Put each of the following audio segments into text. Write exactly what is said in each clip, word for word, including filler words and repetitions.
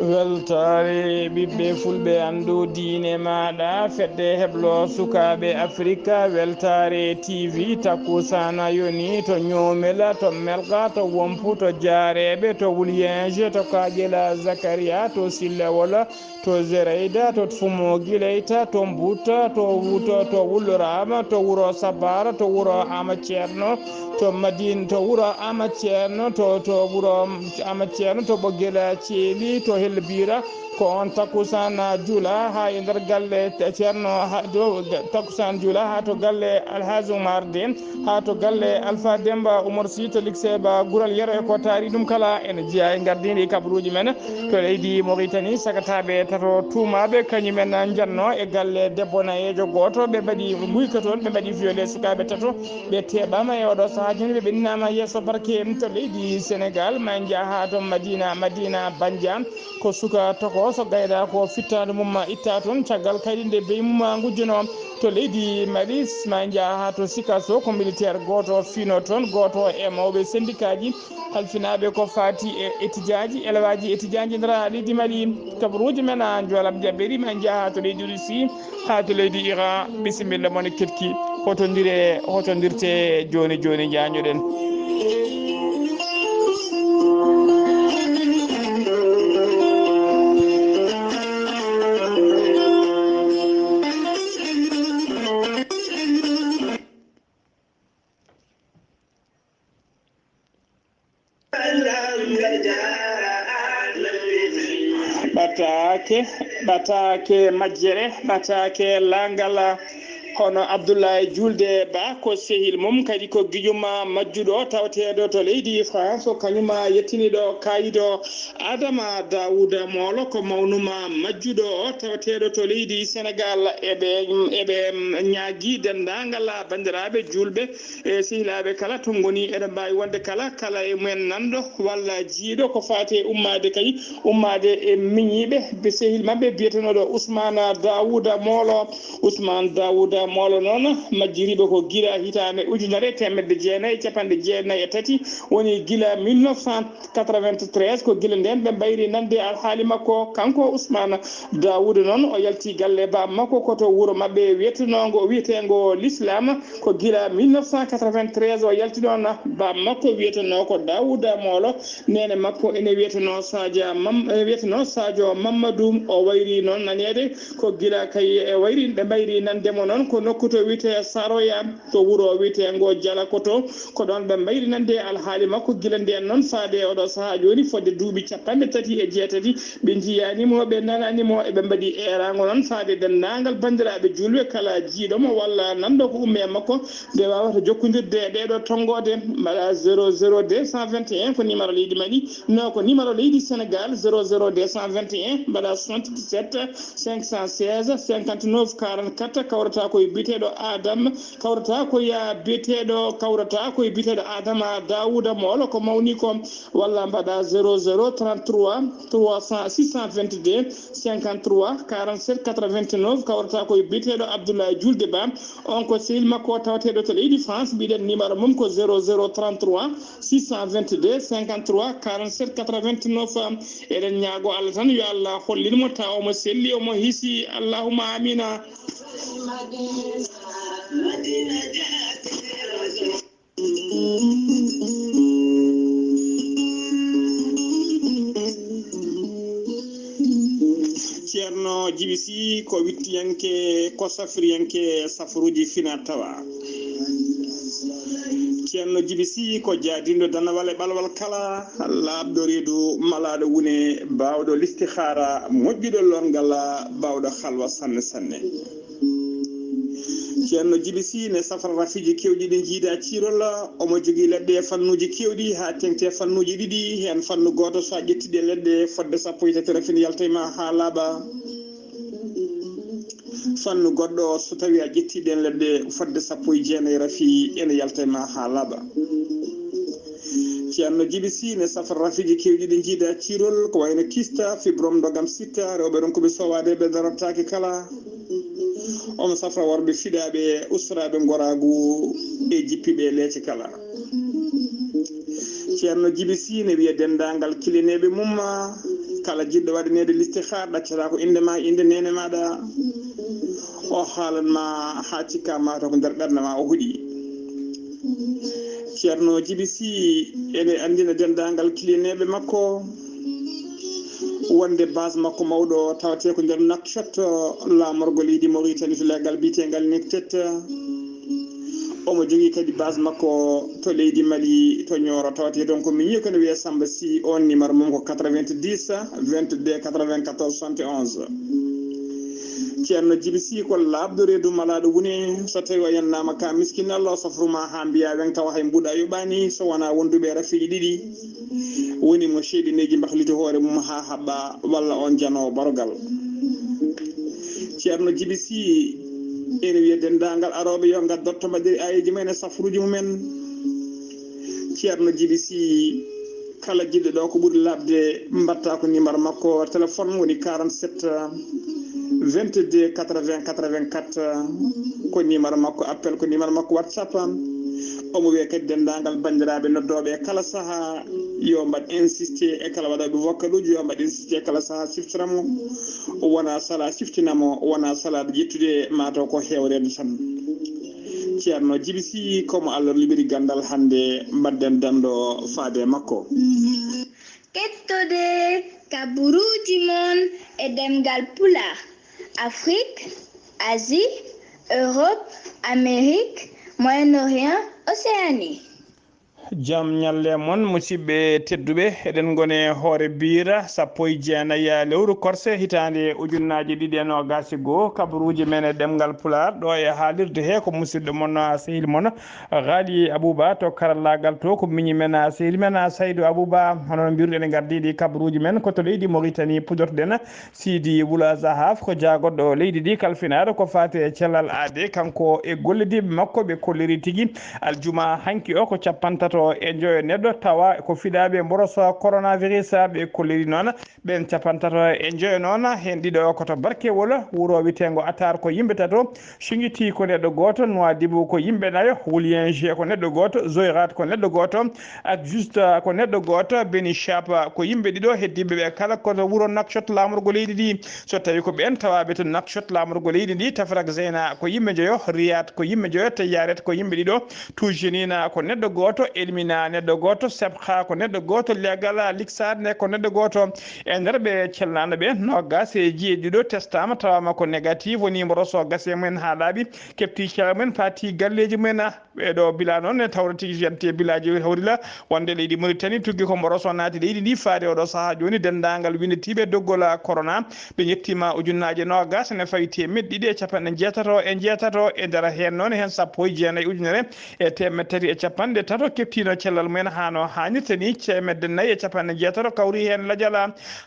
Weltaare ɓiɓɓe fulɓe, anndu diine maaɗa, fedde heblo sukaaɓe Afrika, weltaare T V, takkusana yoni to Ñoomela, to Melka, to Wompu, to Jaareeɓe, to Wulyinje, to Kaaƴela Zakaria, to Sillewola, to Zereyda, to Fumo Gileyta, to Mbuta, to Wuto, to Wulloraama, to wuro Sabara, to wuro Ama Ceerno, to Madin, to wuro Ama Ceerno, to, to wuro Ama Ceerno, to Ɓoggel Ceeli, to Helbira, ko on takkusaan juula haa e nder galle Ceerno, ha, do, takkusaan juula haa to galle Alhaji Umar Den, haa to galle Alfa Demba Umar Sy, to Likseba Gural Yero e ko taari ɗum kala, ene jeyaa e ngardiiɗi kabaruuji men to leydi Mauritanie, sagataaɓe tato tuumaaɓe, kañumen njanno e galle debbo nayeejo gooto, ɓe mbaɗi nguyka toon, ɓe mbaɗi violé sukaaɓe tato, ɓe teɓaama e oɗo sahaa jooni, ɓe ɓenninaama yeeso barke to leydi Sénégal, ma en njaha to Madina, Madina Bandia, ko suka tokooso gayɗa ko fittaandu mum itta toon, caggal kadi nde beyi mum ngujjuno to leydi Mali, ma en njaha to Sikasso, ko militaire gooto fiino toon, gooto e mawɓe syndicat ji, halfinaaɓe ko faati e étudiant ji, élève aji étudiant ji nder leydi Mali. Kabaruuji men a njoolam jaɓɓeɗi, ma en njaha to leydi Russie, haa to leydi Iran. Bisimilla mon e ketki, hotondire, hotondirte jooni jooni, njaañoɗen. Ɓataake, ɓataake majjere, ɓataake laangal. Kono Abdoulaye Julde Ba ko sehil mum, kadi ko giƴum majjuɗo tawateeɗo to leydi France, ko kañum yettiniiɗo kaayido Adama Daouda Molo, ko mawnum majjuɗo tawateeɗo to leydi Sénégal. Eɓe, eɓe ñaagi denndaangal banndiraaɓe juulɓe e sehilaaɓe kala to ngoni, eɗen mbaawi wonde kala, kala e mumen nanɗo walla jiiɗo ko faati e ummaade kay, ummaade e miñiiɓe, be sehil maɓɓe biyetenooɗo Ousmane Daouda Molo. Ousmane Daouda Molo noon, majjiriiɓe ko gila hitaande ujunere e teemedde jeenayi e capanɗe jeenayi e tati, woni gila mille neuf cent quatre-vingt-treize, ko gila ndeen ɓe mbayri nande alhaali makko. Kanko Ousmane Daouda noon, o yalti galle baaba makko ko to wuro maɓɓe wiyetenoongo, wiyeteengo L'Islam. Ko gila mille neuf cent quatre-vingt-treize o yalti ɗoon. Baaba makko wiyetenoo ko Daouda Molo, neene makko ene wiyetenoo Sadia Mam-, ene wiyetenoo Sadio Mamadou. O wayri noon naneede ko gila kay e wayri, ɓe mbayri nande mo noon ko nokku to wiyetee Saroya, to wuro wiyeteengo Jalakoto. Ko ɗoon ɓe mbayri nande alhaali makko gila ndeen noon faade e oɗo sahaa jooni, fodde duuɓi capanɗe tati e jeetati. Ɓe njiyaani mo, ɓe nanaani mo, eɓe mbaɗi eeraango noon faade denndaangal banndiraaɓe juulɓe, kala jiiɗo mo walla nanɗo ko ummi e makko, nde waawata jokkondirde e ɗeeɗo tonngoode, mbaɗa zéro zéro deux cent vingt et un, ko numéro leydi Mali, no ko numéro leydi Sénégal, zéro zéro deux cent vingt et un, mbaɗa soixante-dix-sept cinq cent seize cinquante-neuf quarante-quatre, kawrata ko e biyeteeɗo Adama, kawrata ko ya biyeteeɗo, kawrata ko e biyeteeɗo Adama Daouda Molo, ko mawni ko, walla mbaɗa zéro zéro trente-trois trois cent, six cent vingt-deux cinquante-trois quarante-sept quatre-vingt-neuf, kawrata ko e biyeteeɗo Abdoulaye Julde Ba, on ko sehil makko tawateeɗo to leydi France, mbiɗen numéro mum ko zéro zéro trente-trois six cent vingt-deux cinquante-trois quarante-sept quatre-vingt-neuf. Eɗen ñaago Allah tan yo Allah hollin mo, taw omo selli, omo hiisi, allahumma amina. Ceerno Jibi Si ko wittiyanke, ko safriyanke safruuji fina tawa. Ceerno Jibi Si ko jaadinɗo danawal e ɓalwal kala, laaɓɗo reedu, malaaɗo wune, baawɗo listihaara, moƴƴuɗo longal, baawɗo halwa sanne sanne. Ceerno Jibi Si ne safra rafiiji keewɗi ɗi njiida ciirol. Omo jogii leɗɗe e fannuuji keewɗi, haa teŋti e fannuuji ɗiɗi. Heen fannu gooto, so a ƴetti ɗe leɗɗe fodde sappo e tati rafi, ene yalta e ma haa laaɓa. Fannu goɗɗo, so tawi a ƴetti ɗeen leɗɗe fodde sappo e jeenayi rafi, ene yalta e ma haa laaɓa. Ceerno Jibi Si ne safra rafiiji keewɗi ɗi njiida ciirol, ko wayno kista, fibrom, ndogam sitta, rewɓe ronkuɓe sowaade ɓe darataake kala. Omo safra worɓe fiɗaaɓe, ustoraaɓe ngoraagu e jippiiɓe leece kala. Ceerno Jibi Si ne wiya denndaangal kilineeɓe mum, Kala jiɗɗo waɗaneede listixaar, ɗaccata ko innde ma, innde neene maaɗa. O haalan ma haa cikka ma to ko nder ɓernde ma o huɗi. Ceerno Jibi Si ene anndina denndaangal kiliyaneeɓe makko wonde base makko mawɗo tawetee ko nder Nouakchott, laamorgo leydi Mauritanie to leggal biyeteengal Nektet. Omo jogii kadi base makko to leydi Mali, to Nioro, tawetee toon ko miñi, ko ne wiyee Samba Sy. Oon numéro mum ko quatre-vingt-dix, vingt-deux, quatre-vingt-quatorze, soixante et onze. Ceerno Jibi Si ko laaɓɗo reedu malaaɗo wune. So tawii o yennaama ka miskin, Allah o safru ma haa mbiyaa weŋ tawa hay mbuuɗa yoɓaani, so wonaa wonduɓe rafiiji ɗiɗi woni mo ceeɗineeji mbahliti hoore mum haa haɓɓa, walla oon janoowo barogal. Ceerno Jibi Si ene wiya denndaangal arooɓe yo ngaddoto mbaɗiri aayeeji mumen e safruuji mumen. Ceerno Jibi Si, kala jiɗɗo ɗo ko ɓuri laaɓde, mbaɗta ko numéro makko téléphone woni quarante-sept, vingt-deux, quatre-vingts, quatre-vingt-quatre. Ko numéro makko appel, ko numéro makko WhatsApp. Omo wiya kadi denndaangal banndiraaɓe noddooɓe e kala sahaa, yo mbaɗ insisté e kala waɗooɓe vocal uji, yo mbaɗ insisté e kala sahaa, siftora mo. Wona sala siftina mo, wona sala ƴettude, mataw ko heewreede tan. Ceerno Jibi Si, ko mo Allah luɓiri ganndal, hannde mbaɗden danndo faade e makko. Kettode kaburuuji mon e ɗemngal Pulaar, Afrique, Asie, Europe, Amérique, Moyen-Orient, Océanie. Jam ñalle mon, musidɓe tedduɓe. Eɗen ngoni e hoore biira sappo e jeenayi lewru korse, hitaande ujunnaaje ɗiɗi e noogaas e goo. Kabaruuji men e ɗemngal Pulaar, ɗo e haalirde he ko musidɗo mon, sehil mon, Ghali Abouba. To karallaagal to ko miñi men, sehil men, Saydou Abouba. Hono no mbiruɗen, e ngardiiɗi kabaruuji men ko to leydi Mauritanie pudotoɗen. Sidi Wula Zahaf ko jaagoɗɗo leydi ndi kalfinaaɗo ko faati e cellal aade, kanko e gollodiiɓe makko. Ɓe kolliri tigi aljuma hanki o ko cappantato e njoyo neɗɗo tawa ko fiɗaaɓe mboroso coronavirus. Ɓe kolliri noon ɓeen cappantato e njoyo noon, heen ɗiɗo ko to Barkewol, wuro wiyeteengo Atar, ko yimɓe tato, Singiti ko neɗɗo gooto, Nouadhibou ko yimɓe nayo, Woulienge ko neɗɗo gooto, Zoirat ko neɗɗo gooto, ak Juste ko neɗɗo gooto, Beni Chapa ko yimɓe ɗiɗo, heddiiɓe ɓe kala ko to wuro Nouakchott, laamorgo leydi ndi. So tawii ko ɓeen tawaaɓe to Nouakchott, laamorgo leydi ndi, Tafrak Zeyna ko yimɓe njoyo, Riyad ko yimɓe njoyo, Tayyaret ko yimɓe ɗiɗo, Tujenina ko neɗɗo gooto, Elmina neɗɗo gooto, Sebha ko neɗɗo gooto, Legal Liksad ne ko neɗɗo gooto. E nder ɓe celnaano ɓe, noogaas e jeeɗiɗo testaama, tawaama ko négatif, woni mboroso gasi e mumen haa laaɓi, keɓti cellal mumen, paati galleeji mumen. Ɓee ɗo bila noon ne tawra tigi fiyante bilaaji hawrila wonde leydi Mauritanie tuggi ko mboroso naati leydi ndi faade oɗo sahaa jooni. Denndaangal winnditiiɓe doggol corona ɓe ƴettiima ujunnaaje noogaas ne fawi teemeɗɗe ɗiɗi e cappanɗe njeetato e njeetato. E nder heen noon heen sappo e jeenayi ujunere e teemeɗɗe tati e cappanɗe tato keɓtiino cellal mumen haa no haanirta ni, teemeɗɗe nayi e cappanɗe njeetato kawri heen lajal.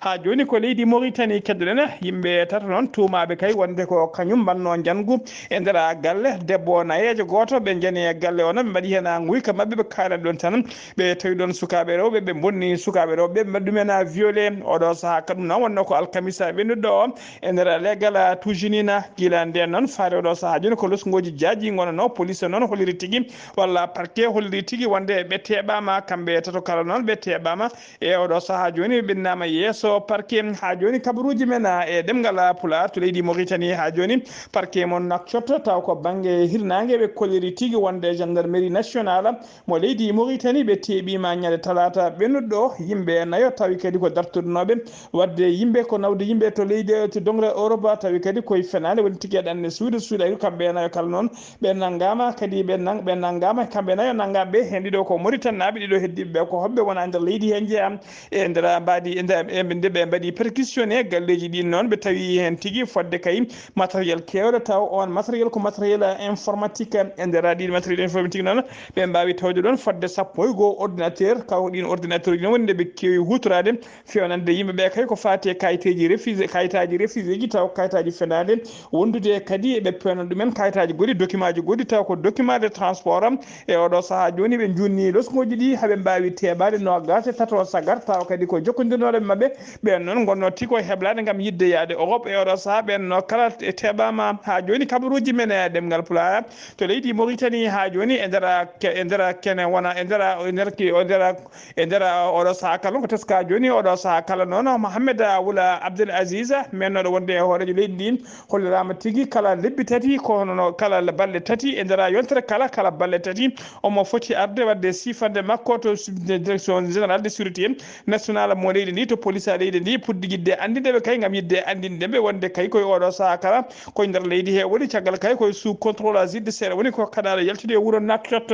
Haa jooni ko leydi Mauritanie keddoɗen, yimɓe tato noon tuumaaɓe kay wonde ko kañum mbannoo njanngu e nder galle. Debbo nayeejo gooto, ɓe njani e galle o noon, ɓe mbaɗi heen nguyka maɓɓe, ɓe kaalani ɗoon tan. Ɓe tawi ɗoon sukaaɓe rewɓe, ɓe mbonni sukaaɓe rewɓe, ɓe mbaɗi ɗum en violé. Oɗo sahaa kadi noon wonno ko alkamisa ɓennuɗo o e nder legal Tujenina. Gila ndeen noon faade oɗo sahaa jooni ko losngooji jaaji ngonanoo. Police noon holliri tigi, walla parquet holliri tigi wonde ɓe teeɓaama, kamɓe tato kala noon ɓe teeɓaama. E oɗo sahaa jooni ɓe binnaama yeeso parquet. Haa jooni kabaruuji men, a, e ɗemngal Pulaar to leydi Mauritanie, haa jooni parquet mon Nouakchott, taw ko bannge hirnaange, ɓe kolliri tigi wonde gendarmerie nationale mo leydi Mauritanie ɓe teeɓiima ñande talaata ɓennuɗo yimɓe nayo, tawi kadi ko dartorinooɓe waɗde yimɓe, ko nawde yimɓe to leydi, to doŋre Europe, tawi kadi koye fenaande woni tigi e ɗanne suudu, suudu ayru kamɓe nayo kala noon. Ɓe nanngaama kadi, ɓe nang-, ɓe nanngaama kamɓe nayo, nanngaama ɓe heen ɗiɗo ko Mauritanie naaɓe, ɗiɗo heddiiɓe ɓe ko hoɓɓe wona nder leydi heen njeyaa. E nder mbaadi, e nder, e nde ɓe mbaɗi perquisitionné galleeji ɗin noon, ɓe tawi heen tigi fodde kay matériel keewɗo, taw on matériel ko matériel informatique. E nder ɗin matériel informatique noon, ɓe mbaawi tawde ɗoon fodde sappo e goo ordinateur, taw ɗin ordinateur ɗin woni nde ɓe keewi huutoraade. Feewnande yimɓe ɓe kay ko faati e kayiteeji refusé, kayitaaji refusé ji, taw kayitaaji fenaande wondude kadi ɓe peewna ɗumen kayitaaji goɗɗi, document ji goɗɗi, taw ko document de transport. E oɗo sahaa jooni ɓe njuuni Ni loskuuji ɗi haɓe mbaawi teɓaade noogaas e tato sagar, tawa kadi ko jokkondirnooɓe maɓɓe. Ɓeen noon ngonnoo tigi ko heblaade ngam yiɗde yahde Europe. E oɗo sahaa ɓeen no kala e teɓaama haa jooni kabaruuji men e ɗemngal Pulaar to leydi Mauritanie haa jooni e nder ke-, e nder kene wona e nder, e nder ki-, e nder, e nder oɗo sahaa kala ko teska jooni oɗo sahaa kala noon Mohamed Wula Abdel Aziz, mennooɗo wonde e hooreejo leydi ndi, holliraama tigi kala lebbi tati, ko hono kala balɗe tati, e nder yontere kala, kala balɗe tati, omo foti arde waɗde sifande makko to su-, de-, direction générale de sûreté nationale mo leydi ndi, to police a leydi ndi, puɗɗi yiɗde anndinde ɓe kay, ngam yiɗde anndinde ɓe wonde kay koye oɗo sahaa kala, koye nder leydi he woni, caggal kay koye sous contrôle judiciaire woni, ko kaɗaaɗo yaltude e wuro Nouakchott.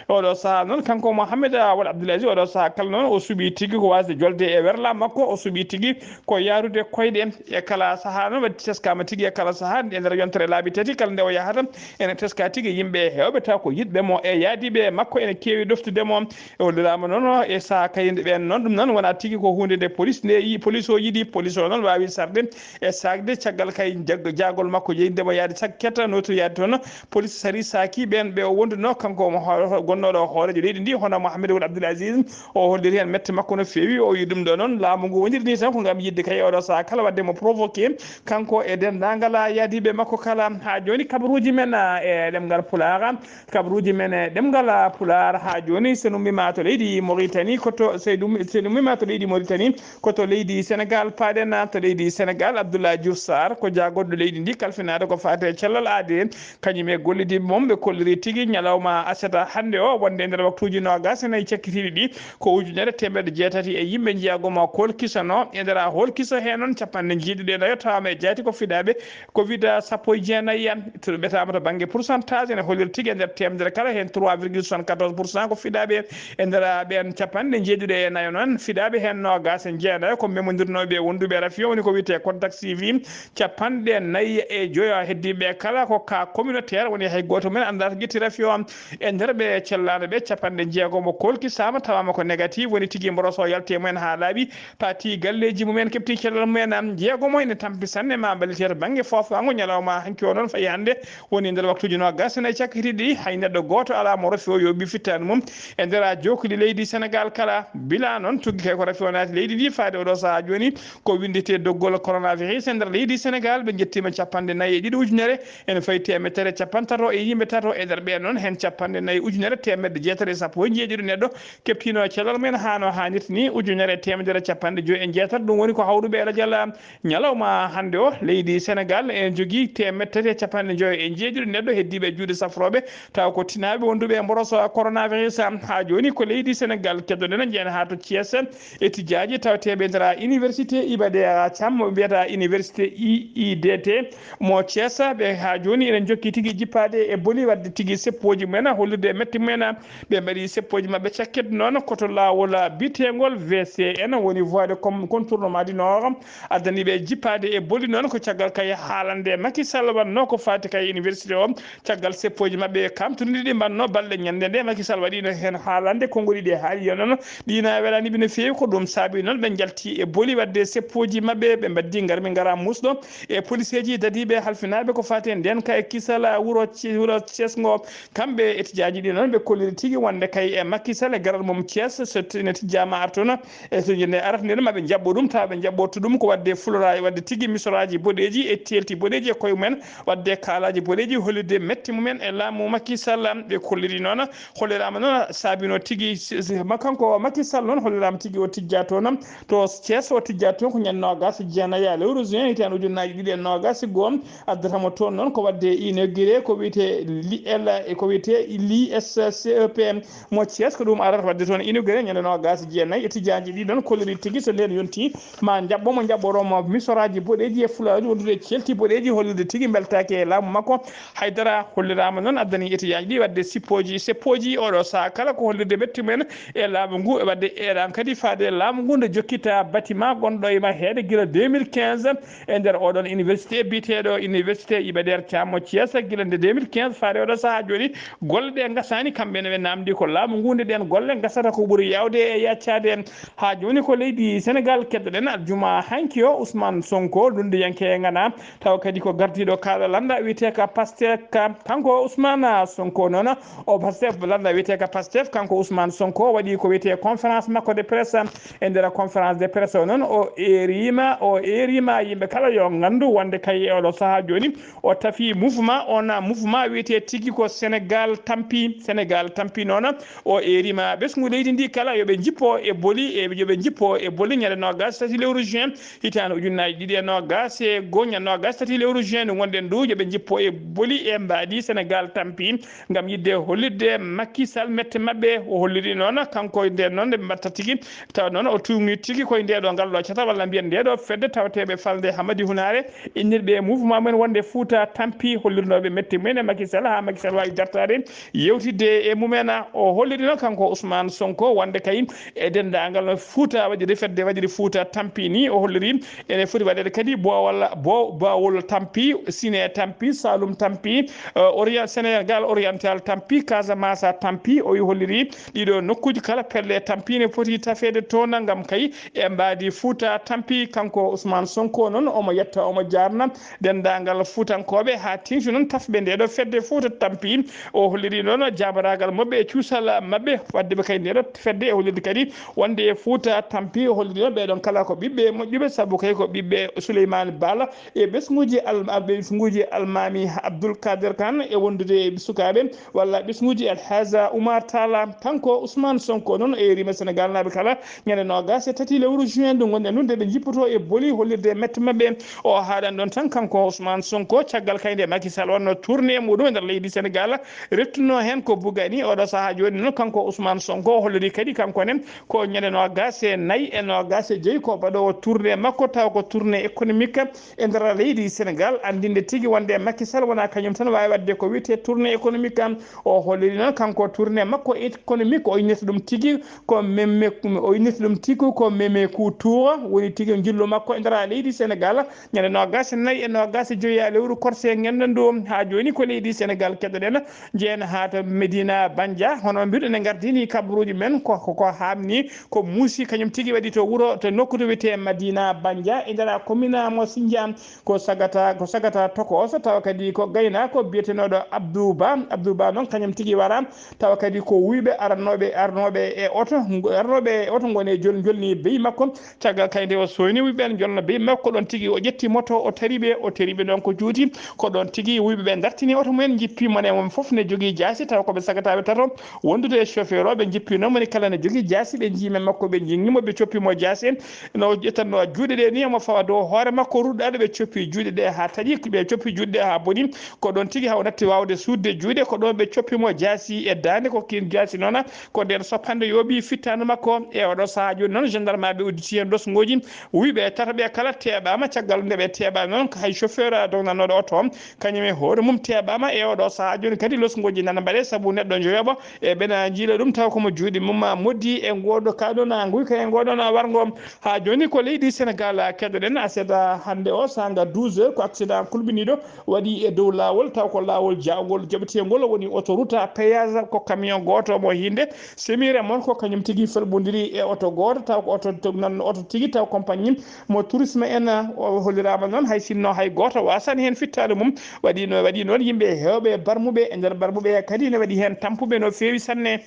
Oɗo sahaa noon, kanko Mohamed Awal Abdoul Aziz, oɗo sahaa kala noon, o suɓii tigi ko waasde jolde e werla makko, o suɓii tigi ko yaarude koyɗe e kala sahaa noon, waɗi teskaama tigi e kala sahaa, e nder yontere laabi tati kala nde o yahata, ene teska tigi yimɓe heewɓe taw ko yiɗɓe mo e yaadiiɓe makko ene keewi ɗoftude mo. E holliraama noon e sahaa kayndi ɓeen noon, ɗum noon wonaa tigi ko huunde nde police nde yi-, police o yiɗi, police o noon waawi sarde e saakde caggal kay jag-, jaagol makko yeydemo yaade sakketa notoyaade toon. Police sari saaki ɓeen ɓe o wonduno, kanko omo ho-, gonnooɗo hooreejo leydi ndi, hono Mohamed Wul Abdoul Aziz, o holliri heen mette makko no feewi. O wi ɗum ɗo noon, laamu ngu woniri ni tan ko ngam yiɗde kay oɗo sahaa kala waɗde mo provoqué, kanko e denndaangal yaadiiɓe makko kala. Haa jooni kabaruuji men, a, e ɗemngal Pulaar, kabaruuji men e ɗemngal Pulaar haa jooni, so nummiima to leydi Mauritanie, ko to, so ɗum, so nummiima to leydi Mauritanie, ko to leydi Sénégal paaɗen. To leydi Sénégal, Abdoulaye Diouf Sarr ko jaagorɗo leydi ndi kalfinaade ko faati e cellal aadee. Kañum e gollidiiɓe mum, ɓe kolliri tigi ñalawma aset hannde o, wonde e nder waktuuji noogaas e nayi cakkitiiɗi ɗi, ko ujunere teemedde jeetati e yimɓe njeegomo kolkisanoo. E nder a holkiso heen noon, capanɗe njeeɗiɗi e nayo tawaama e jaati ko fiɗaaɓe covid sappo e jeenayi. To ɓetaama to bannge pourcentage, ene hollira tigi e nder teemedere kala heen trois virgule soixante-quatorze pour cent ko fiɗaaɓe. E nder ɓeen capanɗe njeeɗiɗi e nayo noon, fiɗaaɓe heen noogaas e jeenayo ko memondirnooɓe e wonduɓe rafi o, woni ko wiyetee contact suivi. Capanɗe nayi e joyo heddiiɓe kala ko cas communautaire, woni hay gooto mum en anndaa to ƴetti rafi o. E nder ɓe cellaano ɓe, capanɗe jeegomo kolkisaama, tawaama ko négatif, woni tigi mboroso yalti e mumen haa laaɓi, pati galleeji mumen, keɓti cellal mumen. Jeegomo ene tampi sanne, ma mballite to bannge foofaango ñalawma hanki o noon fayi hannde, woni nder waktuuji noogaas e nayi cakkitiiɗi, hay neɗɗo gooto alaa mo rafi o yooɓi fittaandu mum. E nder a jookli leydi Sénégal kala, bila noon tuggi kay ko rafi o naati leydi ndi faade oɗo sahaa jooni, ko winndetee doggol coronavirus e nder leydi Sénégal, ɓe njettiima capanɗe nayi e ɗiɗi ujunere, ene fayi teemedere capanɗe tato e yimɓe tato. E nder ɓeen noon, heen capanɗe nayi ujunere teemedde jeetati e sappo e njeeɗiɗo neɗɗo keɓtiino cellal mumen haa no haanirta ni, ujunere e teemedere capanɗe joyi e jeetati. Ɗum woni ko hawruɓe e lajal ñalawma hannde o. Leydi Sénégal ene jogii teemedde tati e capanɗe joyi e jeeɗiɗo neɗɗo heddiiɓe e juuɗe safrooɓe, tawa ko tinaaɓe wonduɓe e mboroso coronavirus. Haa jooni ko leydi Sénégal keddoɗen, njeyen haa to Thiès. Étudiant ji tawateeɓe e nder université Iba Der Thiam, mo ɓe mbiyata université I I D T mo Thiès, ɓe haa jooni ene njokki tigi jippaade e boli, waɗde tigi seppooji mumen, hollirde e mette mumen. Ɓe mbaɗi seppooji maɓɓe cakket noon ko to laawol biyeteengol V C N, woni voie de com-, contournement du Nord, addani ɓe jippaade e boli noon ko caggal kay haalande Macky Sall wannoo ko faati kay université o. Caggal seppooji maɓɓe kamtuɗi ɗi mbanno balɗe ñande nde, Macky Sall waɗiino heen haalande, konngol ɗiɗi e haali yo noon, ɗiina welani ɓe no feewi. Ko ɗum saabi noon ɓe njalti e boli waɗde seppooji maɓɓe, ɓe mbaddi ngarmi ngara musɗo e policeeji dadiiɓe halfinaaɓe ko faati e ndeen ka e kisal wuro Ci-, wuro Thiès ngo. Kamɓe étudiant ji ɗi noon ɓe kolliri tigi wonde kay e Macky Sall e garal mum Thiès, so t-, ene tijjaama artoon e so nde arata nden maɓe njaɓɓo ɗum, tawa ɓe njaɓɓorto ɗum ko waɗde fuloraaji, waɗde tigi misoraaji boɗeeji e teelti boɗeeji e koye mumen, waɗde kaalaaji boɗeeji, hollirde mette mumen e laamu Macky Sall. Ɓe kolliri noon, holliraama noon saabino tigi si-, si-, ma-, kanko Macky Sall noon holliraama tigi o tijjaa toon to Thiès, o tijjaa toon ko ñande noogaas e jeenayi lewru juin hitaande ujunnaji ɗiɗi e noogaas e goo. Addata mo toon noon ko waɗde inauguré ko wiyetee L I L, e ko wiyetee L I S C E P mo Thiès, ko ɗum arata waɗde toon inauguré ñande noogaas e jeenayi. Étudiant ji ɗi noon kolliri tigi so ndeen yonti ma njaɓɓo mo, njaɓɓoroo mo misoraaji boɗeeji e fuloraaji wondude e ceelti boɗeeji, hollirde tigi mbeltaaki e laamu makko. Haydara holliraama noon addani étudiant ji ɗi waɗde sippooji, seppooji oɗo sahaa kala ko hollirde mette mumen e laamu ngu, e waɗde eeɗan kadi faade e laamu ngu nde jokkita bâtiment gonɗo e Maheɗe gila deux mille quinze e nder oɗon université biyeteeɗo Université Iba Der Thiam mo Thiès, gila nde deux mille quinze faade oɗo sahaa jooni golle ɗe ngasaani. Kamɓe ne ɓe naamndi ko laamu ngu nde ɗeen golle ngasata ko ɓuri yaawde e yaccaade. Haa jooni ko leydi Sénégal keddoɗen. Aljuma hanki o, Ousmane Sonko, lunndiyanke e ngana, tawa kadi ko gardiiɗo kaaɗo lannda wiyetee ka Pastef ka. Kanko Ousmane Sonko noon, o Pastef lannda wiyetee ka Pastef, kanko Ousmane Sonko, waɗi ko wiyetee conférence makko de presse. E nder conférence de presse o noon, o eerima, o eerima yimɓe kala yo nganndu wonde kay e oɗo sahaa jooni, o tafi mouvement, on mouvement wiyetee tigi ko Sénégal tampi. Sénégal tampi noon, o eerima ɓesngu leydi ndi kala yo ɓe njippo e boli, e yo ɓe njippo e boli ñande noogas tati lewru juin, hitaande ujunnaji ɗiɗi e noogas e goo, ñande noogas tati lewru juin ndu ngonɗen ndu, yo ɓe njippo e boli e mbaadi Sénégal tampi. Ngam yiɗde hollirde Macky Sall mette maɓɓe, o holliri noon kanko e nden noon nde ɓe mbatta tigi, tawa noon o tuugni tigi koye nde ɗo ngal ɗo cata walla mbiyen nde ɗo fedde tawateɓe falde Hamadi Hunare, innirɓe e mouvement men wonde Fouta tampi, hollirnoɓe mette mumen e Macky Sall ha Macky Sall wawi dartade yewtidde e mumen. O holliri noon kanko Ousmane Sonko wonde kay e denndaangal no Fouta waɗiri fedde waɗiri Fouta tampi ni, o holliri ene foti waɗeede kadi boowal, bo-, bawol tampi, Sine tampi, Saloum tampi, eh, Orient, Sénégal oriental tampi, Casamance tampi. O holliri ɗiɗo nokkuuji kala pelle tampi ne foti tafeede toon ngam kay e mbaadi Fouta tampi. Kanko Ousmane Sonko noon omo yetta, omo jaarna denndaangal Fuutankooɓe haa teeŋti noon tafɓe nde ɗo fedde Fouta tampi. O holliri noon jaabaragal maɓɓe e cuusal maɓɓe, wadde ɓe kay nde ɗo fedde e hollirde kadi wonde e Fouta tampi. O holliri noon ɓeɗon kala ko ɓiɓɓe moƴƴuɓe, sabu kay ko ɓiɓɓe Souleymane Bala e ɓesnguuji al-, ɓesnguuji Almaami Abdoul Kader Kane e wondude e sukaaɓe walla ɓesnguuji Alhaja Oumar Talla. Kanko Ousmane Sonko noon o eerima Sénégal naaɓe kala ñande noogas e tati lewru juin ndu ngonɗen nun, nde ɓe njippoto e boli hollirde mette maɓɓe. O haaɗan ɗon tan kanko Ousmane Sonko caggal kay nde Macky Sall wonno tournée muɗum e nder leydi Sénégal, rettuno heen ko bugani. Oɗo sahaa jooni noon kanko Ousmane Sonko o holliri kadi kanko ne ko ñande noogas e nayi e noogas e joyi ko baɗoowo tournée makko, taw ko tournée économique e nder leydi Sénégal, anndinde tigi wonde Macky Sall wonaa kañum tan waawi waɗde ko wiyetee tournée économique. O holliri noon kanko tournée makko économique, o innirta ɗum tigi ko meme, o innirta ɗum tigi ko meme ku tour woni tigi njillu makko e nder leydi Sénégal. Ñande noogas e nayi e noogas e joyi lewru korse ngenndo ndu, haa jooni ko leydi Sénégal keɗoɗen. Njehen haa to Medina Banja, hono mbiɗo ne ngardini kabaruuji men ko, ko, ko haamni, ko muusi kañum tigi waɗi to wuro, to nokku to wiyetee Madina Banja, e nder commune mo Sindia, ko sagata, ko sagata tokoso, tawa kadi ko gaynaako biyetenooɗo Abdou Ba. Abdou Ba noon kañum tigi wara, tawa kadi ko wuyɓe arannooɓe, arnooɓe e oto, ngo-, arnooɓe e oto ngoni e jol-, jolni beyi makko. Caggal kay nde o soyni wuyɓe ɓen jolna beyi makko, ɗon tigi o ƴetti moto, o tari ɓe, o tari ɓe ɗon ko juuti. Ko ɗon tigi wuyɓe ɓe dartini oto mumen, jippi mo ne, won fof ne jogii jaasi, tawa ko ɓe sagataaɓe tato wondude e chauffeur o. Ɓe jippi noon, moni kala ne jogii jaasi, ɓe njii men makko, ɓe njingi mo, ɓe coppi mo jaasi. No ƴettanno juuɗe ɗe ni, omo fawa dow hoore makko, ruɗɗaade, ɓe coppi juuɗe ɗe haa taƴi, ɓe coppi juuɗe ɗe haa boni. Ko ɗon tigi haw natti waawde suuɗde juuɗe, ko ɗon ɓe coppi mo jaasi e daande, ko kiin jaasi noon. Ko nden soppande yooɓi fittaandu makko. E oɗo sahaa jooni noon, gendarme ɓe udditi heen losngooji. Wuyɓe tataɓe kala teeɓaama. Caggal nde ɓe teeɓaama noon, ko hay chauffeur dognanooɗo oto on, kañum e hoore mum teeɓaama. E oɗo sahaa jooni kadi, losngooji nana mbaɗe sabu neɗɗo njoyoɓo e ɓena njiila ɗum taw komo juuɗe mum moddi e ngooɗo ka ɗon a nguyka e ngooɗon a warngo. Haa jooni ko leydi Sénégal keɗoɗen. Aset hannde o saanga douze heures ko accident kulɓiniiɗo waɗi e dow laawol, taw ko laawol jaawngol jaɓeteengol, woni autoroute à péage, ko camion gooto mo hinde semire mon, ko kañum tigi felɓondiri e oto gooto, taw ko oto to-, nan oto tigi, taw compagnie mo tourisme en, o holliraama noon, hay sinno hay gooto waasani heen fittaandu mum. Waɗi no, waɗi noon yimɓe heewɓe barmuɓe e nder barmuɓe kadi ne waɗi heen tampuɓe no feewi sanne.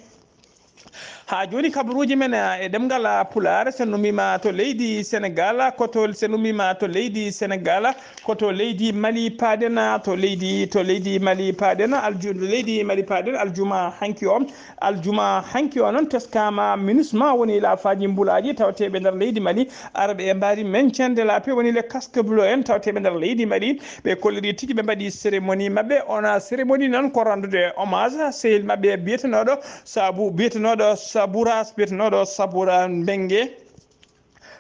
Haa jooni kabaruuji men, eh, e ɗemngal, ah, Pulaar, so en ummiima to leydi Senegaal, ko to, so en ummiima to leydi Senegaal, ko to leydi Mali paaɗen, ah, to leydi, to leydi Mali paaɗen, alju-, leydi Mali paaɗen, aljuma hanki o, aljuma hanki o noon teskaama MINUSMA woni laafaaji mbulaaji tawateeɓe nder leydi Mali, arɓe e mbaadi maintien de la paix woni les casques bleus en tawateeɓe nder leydi Mali. Ɓe kolliri tigi ɓe mbaɗi cérémonie maɓɓe. On cérémonie noon ko ranndude hommage sehil maɓɓe biyetenooɗo Sabu biyetenooɗo Sabura, biyetenooɗo Sabura Mbenge.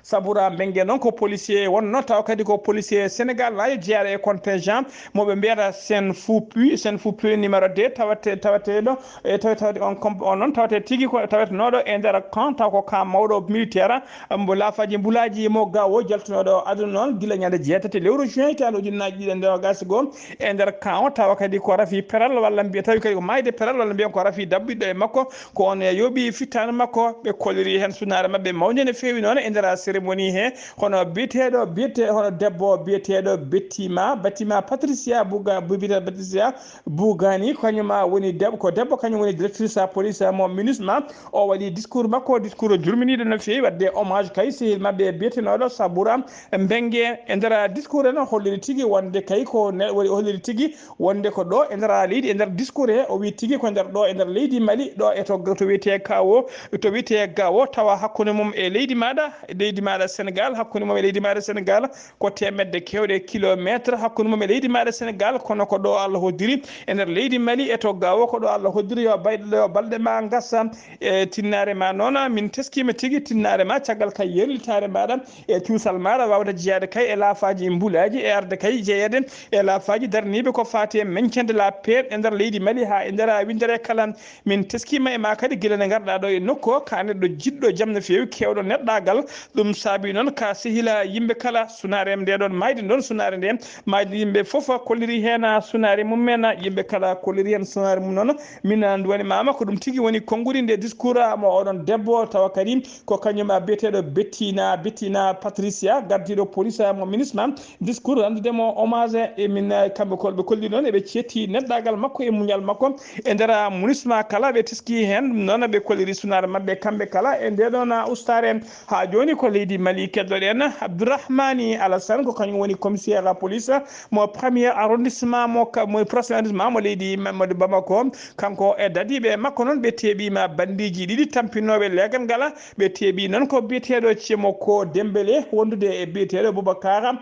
Sabura Mbenge noon ko policier wonno, tawa kadi ko policier Sénégal, nayo jeyaɗo e contingent mo ɓe mbiyata Sen Fupuy, Sen Fupuy numéro deux, tawate-, tawateɗo, e tawa-, tawate on comp-, on noon tawate tigi ko tawetenooɗo e nder camp, taw ko camp mawɗo militaire, mbo laafaji mbulaji mo Gawo jaltunooɗo aduna noon gila ñande jeetati lewru juin hitaande ujunnaaji ɗiɗi e noogas e goo. E nder camp o, tawa kadi ko rafi peral walla mbiya, tawi kadi ko maayde peral walla mbiyen ko rafi dabbiɗɗo e makko, ko on e yooɓi fittaandu makko. Ɓe kolliri heen sunnaare maɓɓe mawnde no feewi noon e nder woni he, hono biyeteeɗo biyete hono debbo biyeteeɗo bettima batima patricia buga bibita patricia bugani kañuma woni debbo ko debbo kañum woni directrice police mo minusma. O waɗi discours makko, discours jurminiiɗo no feewi waɗde hommage kay sehil maɓɓe biyetenooɗo sabura mbenge. E nder discours en holliri tigi wonde kay ko ne- waɗi holliri tigi wonde ko ɗo e nder leydi e nder discours he o wi tigi ko nder ɗo e nder leydi mali ɗo e to to wiyete kawo to wiyete gawo tawa hakkunde mum e leydi maɗa leydi maɗa sénégal hakkunde mum e leydi maɗa sénégal ko temedde kewɗe kilométre hakkunde mum e leydi maɗa sénégal kono ko ɗo allah hoddiri e nder leydi mali e to gawo ko ɗo allah hoddiri yo bayɗo yo balɗe ma gasa e tinnare ma noon min teskima tigi tinnare ma caggal kay yerlitare maɗa e cuusal maɗa wawde jeeyade kay e laafaji mbulaji e arde kay jeeyede e laafaji darniɓe ko fati e meñcande la paix e nder leydi mali ha e nder windere kala min teskima e ma kadi gila nde garɗa ɗo e nokku o ka neɗɗo jiɗɗo jam no fewi kewɗo neɗɗagal ɗum saabi noon ka sehila yimɓe kala sunare nde ɗon mayde ɗon sunare nde mayde yimɓe foof kolliri hen sunare mum en yimɓe kala kolliri hen sunare mum noon min duwanimama ko ɗum tigi woni konngudi nde discours mo oɗon debbo tawa kadi ko kañum biyeteɗo bettina bettina patricia gardiɗo police mo ministre ma discours ranndude mo hommage e min kamɓe kolɓe kolli noon eɓe cetti neɗɗagal makko e muñal makko e nder munisma kala ɓe teski heen ɗum noon ɓe kolliri sunaare maɓɓe kamɓe kala e nde ɗon ustaare ha joni ko leydi mali keddoɗen abdourahmani alassane ko kañum woni commissaire la police mo premier arrondissement mo ka- mo premier arrondissement mo leydi mamadou bamako kanko e dadiɓe makko noon ɓe teeɓima bandiji ɗiɗi tampinnoɓe leegal ngala ɓe teeɓi noon ko biyeteɗo cemo ko dembele wondude e biyeteɗo boubacara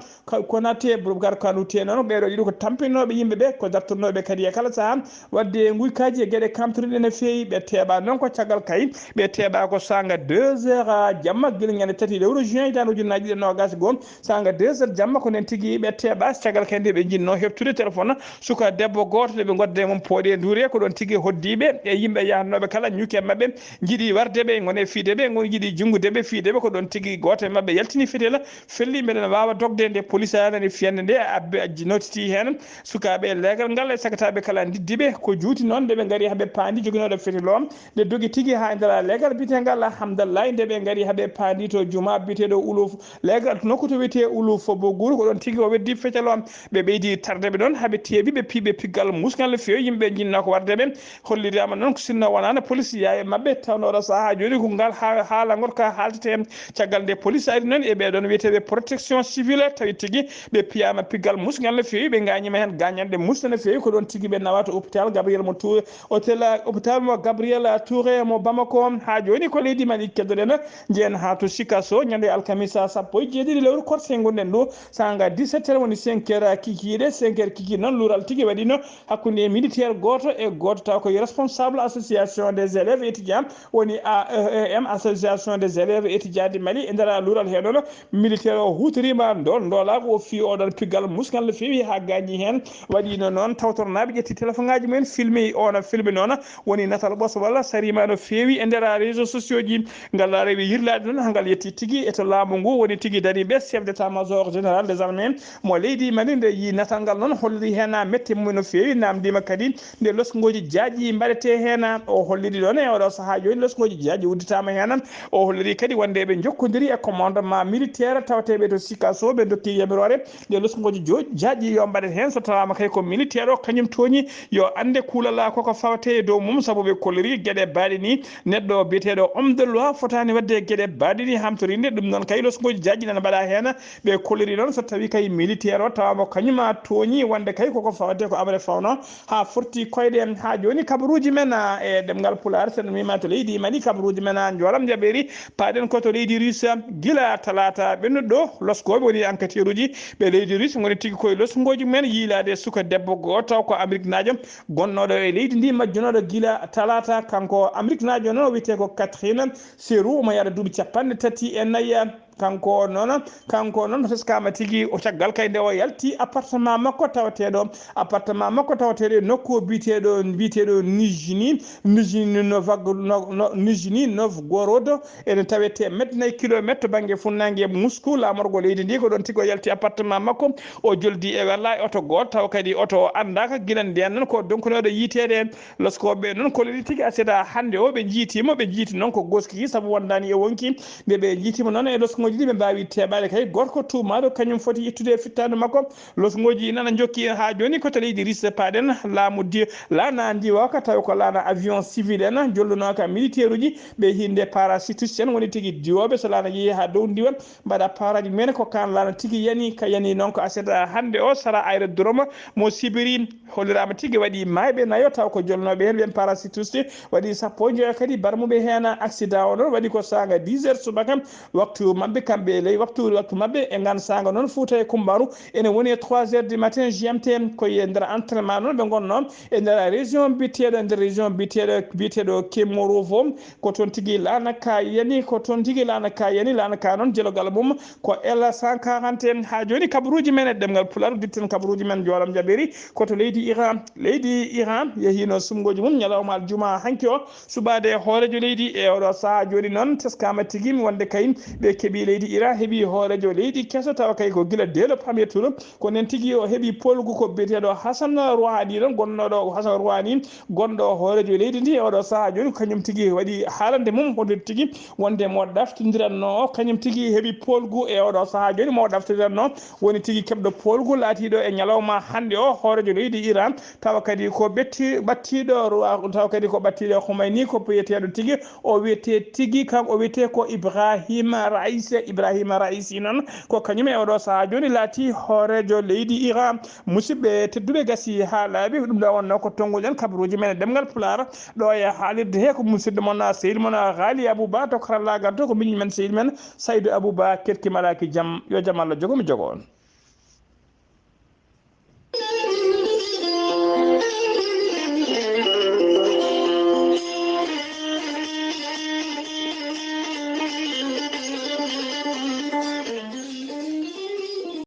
konate boubacar kanute noon ɓeɗo ɗiɗo ko tampinnoɓe yimɓeɓe ko dartornoɓe kadi e kala saaha wadde guykaji e gueɗe kamtoriɗe no feewi ɓe teeɓa noon ko caggal kay ɓe teeɓa ko sanga deux heures jamma guila ñande tati lewru juin hitande ujunnaji ɗiɗi e nogas e goho sanga deux heures jamma ko nden tigi ɓe teeɓa caggal kay nde ɓe jinno heɓtude téléphone suka debbo goto nde ɓe godda e mum pooɗe duure ko ɗon tigi hoddiɓe e yimɓe yahannoɓe kala ñuuki e maɓɓe jiiɗi warde ɓe gone fiide ɓe goni jiiɗi junggude ɓe fiide ɓe ko ɗon tigi goto e maɓɓe yaltini fetela felli mbeɗen wawa dogde nde police anani fiyande nde abbe notiti hen sukaɓe leegal ngal e sagataɓe kala diddiɓe ko juuti noon nde ɓe gaari haɓe paandi joguinoɗo fetelo nde dogi tigi ha e nder leegal biyetegal hamdallahi nde ɓe gaari haɓe paandi to juma biyeteɗo uluf leegal nokku to wiyete uluf boguru ko ɗon tigi o weddi fetelo ɓe ɓeydi tarde ɓe ɗon haɓe teeɓi ɓe piiɓe piggal musgal no feewi yimɓe jinno ko warde ɓe hollirama noon ko sinno wonano police yaye maɓɓe tawno oɗo saaha joni ko ngal ha- haalangol ka haaltete caggal nde police ari noon e ɓeɗon wiyeteɓe protection civile tawi tigi ɓe piyama piggal musgal no feewi ɓe gañima hen gañanɗe musde no feewi ko ɗon tigi ɓe nawata hôpital gabriel mo tour hôtel hôpital mo gabriel touré mo bamako ha joni ko leydi mali keddoɗen jeen ha to sikaso ñande alkamisa sappo e jeeɗiɗi lewru korse gonɗen ɗo sanga dix-sept heures woni cinq heures kikiɗe cinq heures kikiɗe noon luural tigi waɗino hakkunde militaire goto e goto taw ko responsable association des élèves étudiants woni aem association des élèves étudiants de mali e nder luural he noon militaire o hutorima ndol ndolago o fi oɗon piggal musgal no feewi ha gañi hen waɗino noon tawtornaɓe ƴetti téléphone ngaji mumen filmi ona filmi noon woni natal ɓoso walla sarima no feewi e nder réseau sociaux ji ngal rewi yirlade noon hangal yetti tigi e to laamu ngu woni tigi dariɓe chef d'état major général des armées mo leydi mali nde yi natal ngal noon holliri hen mette mum no feewi namdima kadi nde losgoji jaaƴi mbaɗete hen o holliri ɗon e oɗo saaha joni losgoji jaaƴi udditama hen o holliri kadi wonde ɓe jokkodiri e commandement militaire tawateɓe to sikaso ɓe dokki yamirore nde losgoji jo jaaƴi yo mbaɗet hen so tawama kay ko militaire o kañum tooñi yo ande kuulala koko fawate e dow mum saabu ɓe kolliri gueɗe baɗe ni neɗɗo biyeteɗo homme de loi fotani wadde gueɗe baɗe ni hamtorinde ɗum noon kay losgoji jaaƴi nana mbaɗa hen ɓe kolliri noon so tawi kay militaire o tawama kañuma tooñi wonde kay koko fawate ko aɓre fawno ha forti koyɗe ha joni kabaruji men e ɗemgal pulaar sen mima to leydi mali kabaruji men ha joram jaɓeri paɗen ko to leydi russe guila talata ɓennuɗo loskoɓe woni enquêteur uji ɓe leydi russe goni tigui koye losgoji men yiilade suka debbo goto ko amérique najo gonnoɗo e leydi ndi majjunoɗo guila talata kanko amérique najo noon o wiyete ko catherine serou omo yaɗa duuɓi capanɗe tati e nayyi kanko noon kanko noon teskama tigui o caggal kay nde o yalti appartement makko tawateɗo appartement makko tawateɗo e nokku biyeteɗo biyeteɗo nijini nijini novagno nijini novgorod ene tawete metnayi kilométre to banggue funnague moscou lamorgo leydi ndi ko ɗon tigui o yalti appartement makko o joldi e walla e oto goto taw kadi oto o andaka guila nden noon ko donkunoɗo yitede loskoɓe noon kolori tigui aseda hande o ɓe jiitimo ɓe jiiti noon ko goskiki saabu wondani e wonki nde ɓe jiitimo noon e losko Ɗiɗi ɓe mbaawi teɓaade kay gorko tuumaaɗo, kañum foti ittude e fittaandu makko. Losngooji nana njokki en haa jooni ko to leydi Russe paɗen. Laamu di laana ndiwa ka tawi ko laana avion civil en jolluno ka militaire uji ɓe hinde parachutiste en woni tigi diwooɓe so laana yehi haa dow ndiwa mbaɗa paraaji mumen ko kan laana tigi yani ka yani noon ko aset hannde o sara aérodrome mo Sibiri. Holliraama tigi waɗi maayɓe nayo taw ko jolnooɓe heen ɓeen parachutiste waɗi sappo e njoyo kadi barmuɓe heen. Accident o noon waɗi ko saanga dix heures subaka waktu maɓɓe kamɓe e ley waktu waktu maɓɓe e ngan saanga noon Fuuta e Kumbaaru ene woni e trois heures du matin G M T. Ko e nder entraînement noon ɓe ngonnoo e nder région biyeteeɗo nder région biyeteeɗo biyeteeɗo Kemorovo. Ko toon tigi laana ka yani ko toon tigi laana ka yani laana ka noon jelogal mum ko L cent quarante. Haa jooni kabaruuji men e ɗemngal Pulaar udditten kabaruuji men njoolam jaɓeeri ko to leydi Iran. Leydi Iran yehiino sumngooji mum ñalawma aljuma hanki o suɓaade e hooreejo leydi e oɗo sahaa jooni noon teskaama tigi wonde kay ɓe keɓi leydi Iran heɓi hooreejo leydi keso tawa kay ko gila dès le premier tour. Ko nen tigi o heɓi polgu ko biyeteeɗo Hasan Rouhani ɗon gonnooɗo Hasan Rouhani gonɗo hooreejo leydi ndi e oɗo sahaa jooni kañum tigi waɗi haalande mum honde tigi wonde mo daftindiranno kañum tigi heɓi polgu e oɗo sahaa jooni mo daftindiranno woni tigi keɓɗo polgu laatiiɗo e ñalawma hannde o hooreejo leydi Iran tawa kadi ko ɓetti ɓattiiɗo Rouha- tawa kadi ko ɓattiiɗo Khomeini ko biyeteeɗo tigi o wiyetee tigi kanko o wiyetee ko Ibrahima Raisi. Ibrahima Raisi noon ko kañum e oɗo sahaa jooni laatii hooreejo leydi Iran. Musidɓe tedduɓe gasi haa laaɓi ɗum ɗo wonno ko tonnguɗen kabaruuji men e ɗemngal Pulaar ɗo e haalirde he ko musidɗo mon sehil mon Ghali Abouba to karallaagal to ko miñi men sehil men Saydou Abouba. Kerki malaaki jam yo jam Allah jogo mi jogo on.